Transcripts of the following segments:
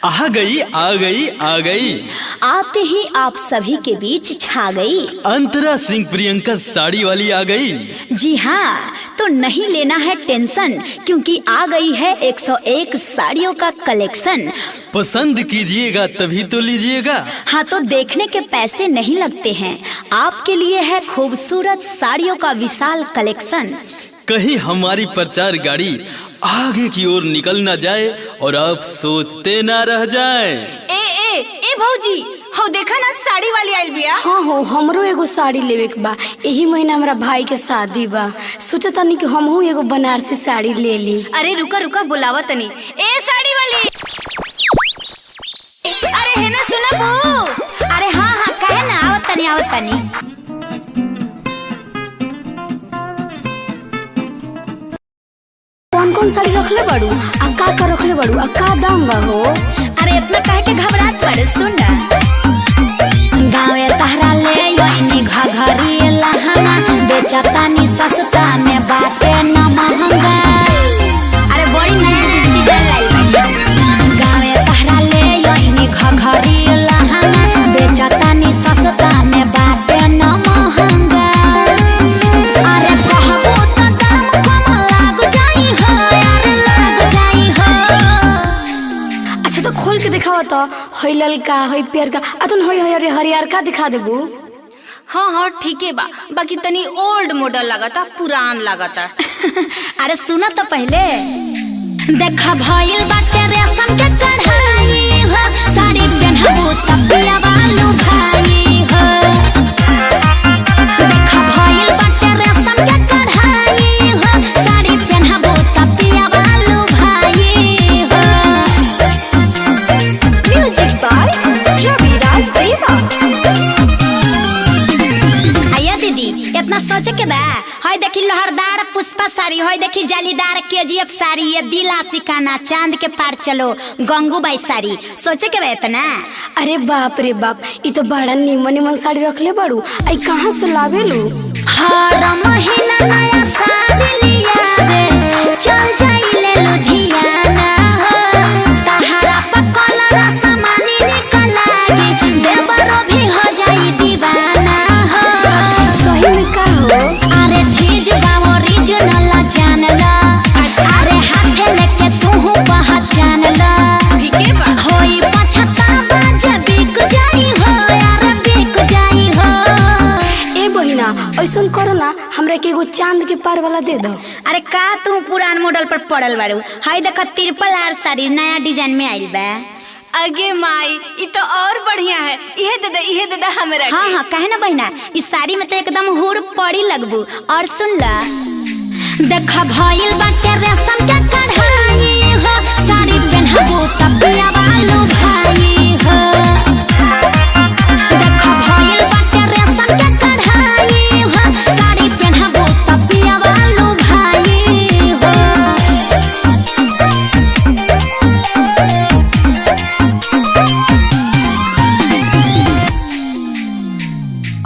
आ गई आ गई आ गई, आते ही आप सभी के बीच छा गई। अंतरा सिंह प्रियंका साड़ी वाली आ गई। जी हाँ, तो नहीं लेना है टेंशन, क्योंकि आ गई है 101 साड़ियों का कलेक्शन। पसंद कीजिएगा तभी तो लीजिएगा। हाँ, तो देखने के पैसे नहीं लगते हैं, आपके लिए है खूबसूरत साड़ियों का विशाल कलेक्शन। कहीं हमारी प्रचार गाड़ी आगे की ओर निकल ना जाए और आप सोचते ना रह जाए। ए ए ए भौजी, हो देखा ना साड़ी वाली आइल बिया। हाँ हो, हमरो एगो साड़ी लेवे के बा। यही महीना हमरा भाई के शादी बा, सोचा तनी कि हमहू एगो बनारसी साड़ी ले ली। अरे रुका रुका, बुलावा तनी। ए साड़ी वाली, अरे है ना सुना बो। अरे हाँ हाँ, कहे ना, आवत तनी आवत तनी। कौन कौन साड़ी रखले बाड़ू आ का का रखले बाड़ू आ का दाम बा हो? अरे इतना कहे के घबरात पड़े, सुन ना। गावे तहरा ले आईनी घघरी लहंगा, बेचतानी सस्ता में बाटे न महंगा। अरे बड़ी नया नया डिजाइन लाई बानी। गावे तहरा ले आईनी घघरी लहंगा, बेचतानी सस्ता में बाटे न महंगा। अरे कहबो त दाम कम लाग जाई हो, अरे लाग जाई हो। अच्छा तो खोल के दिखावा तो, हई ललका हई पियरका आ तुन हई हई हरियर का दिखा देबू। हाँ हाँ ठीके बा, बाकी तनी ओल्ड मॉडल लागता, पुरान लागता। अरे सुना तो पहले, देखा भइल बाटे रेशम के कढ़ाई हो, साड़ी पेन्हबू त पियावा लुभाई हो। देखा भइल बाटे रेशम के कढ़ाई हो, साड़ी पेन्हबू त पियावा लुभाई हो। म्यूजिक बाय रविराज देवा। आया दीदी, इतना सोचे के बा। हई देखी लहरदार पुष्पा साड़ी, हई देखी जालीदार केजीएफ साड़ी, ये दिला सिकाना चांद के पार चलो गंगूबाई साड़ी। सोचे के बा इतना? अरे बाप रे बाप, ई तो बड़ा नीमन निमन साड़ी रखले बाड़ू, आई कहाँ से लावेलू? हर महीना नया साड़ी लिया रे, चल जाइले लुधियाना हो। तहरा पकल रसमानी निकल लागी, देवरो भी हो जाई दीवाना हो। सही में का हो? अरे चीज बा ओरिजिनल जान ला, अरे हाथे लेके तू पहचान ला। ठीके बा। होई पछतावा जे बिक जाई हो, यार बिक जाई हो। ए बहिना, ऐसन करो ना, हमरा के एगो चांद के पार वाला दे दो। अरे का तू पुरान मॉडल पर पड़ल बाड़ू? हई देख ट्रिपल आर साड़ी नया डिजाइन में आइल बा। अगे माई, ई तो और बढ़िया है, इहे दे दे इहे दे दे हमरा के। हाँ हाँ, काहे ना बहिना, इस साड़ी में तो एकदम हुर पड़ी लगबू। और सुन ला, देख भइल बाटे रेशम के कढ़ाई हो, साड़ी पेन्हबू त पियावा लुभाई हो। देख भइल बाटे रेशम के कढ़ाई हो, साड़ी पेन्हबू त पियावा लुभाई हो।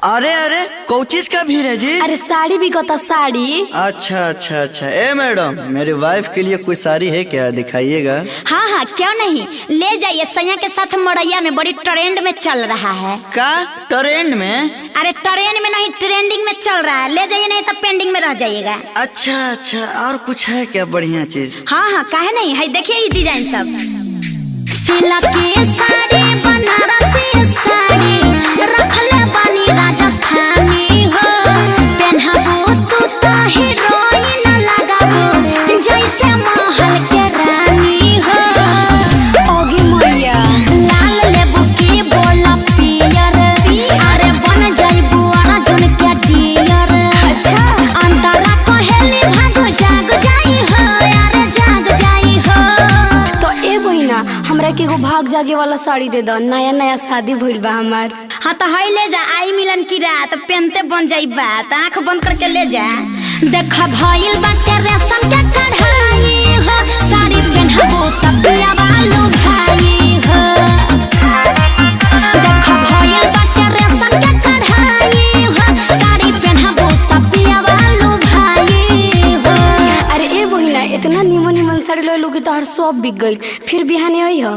अरे अरे कौचीज का भीड़ है जी? अरे साड़ी बिकता साड़ी। अच्छा अच्छा अच्छा, ए मैडम, मेरे वाइफ के लिए कोई साड़ी है क्या, दिखाइएगा। हाँ हाँ क्यों नहीं, ले जाइए सैया के साथ मड़ैया में, बड़ी ट्रेंड में चल रहा है। का ट्रेंड में? अरे ट्रेंड में नहीं, ट्रेंडिंग में चल रहा है, ले जाइए नहीं तो पेंडिंग में रह जाइएगा। अच्छा अच्छा, और कुछ है क्या बढ़िया चीज? हाँ हाँ काहे नहीं है, देखिए ये डिजाइन सब। सिल्क की साड़ी बनारसी साड़ी रखले बानी राजस्थानी हो, पेन्हबू तू तो हीरोइन लगाबू जैसे महल के रानी हो। ओगे मैया, लाल लेबू की बोला पियर, अरे बन जाइबू अर्जुन के डियर। अच्छा। अंतरा कहेली भाग जाग जाई हो, अरे जाग जाई हो। तो ए बहिना, हमरा के एगो भाग जागे वाला साड़ी दे दो, नया नया शादी भइल बा हमार। हाँ तो हई ले जा, आई मिलन की रात पहनते बन जाई बात, आंख बंद करके ले जा। देख भइल बाटे रेशम के कढ़ाई हो, साड़ी पेन्हबू त पियावा लुभाई हो। देख भइल बाटे रेशम के कढ़ाई हो, साड़ी पेन्हबू त पियावा लुभाई हो। अरे ए बहिना, इतना निमन निमन साड़ी लइलू कि तोहर सब बिक गइल, फिर बिहाने आई हो।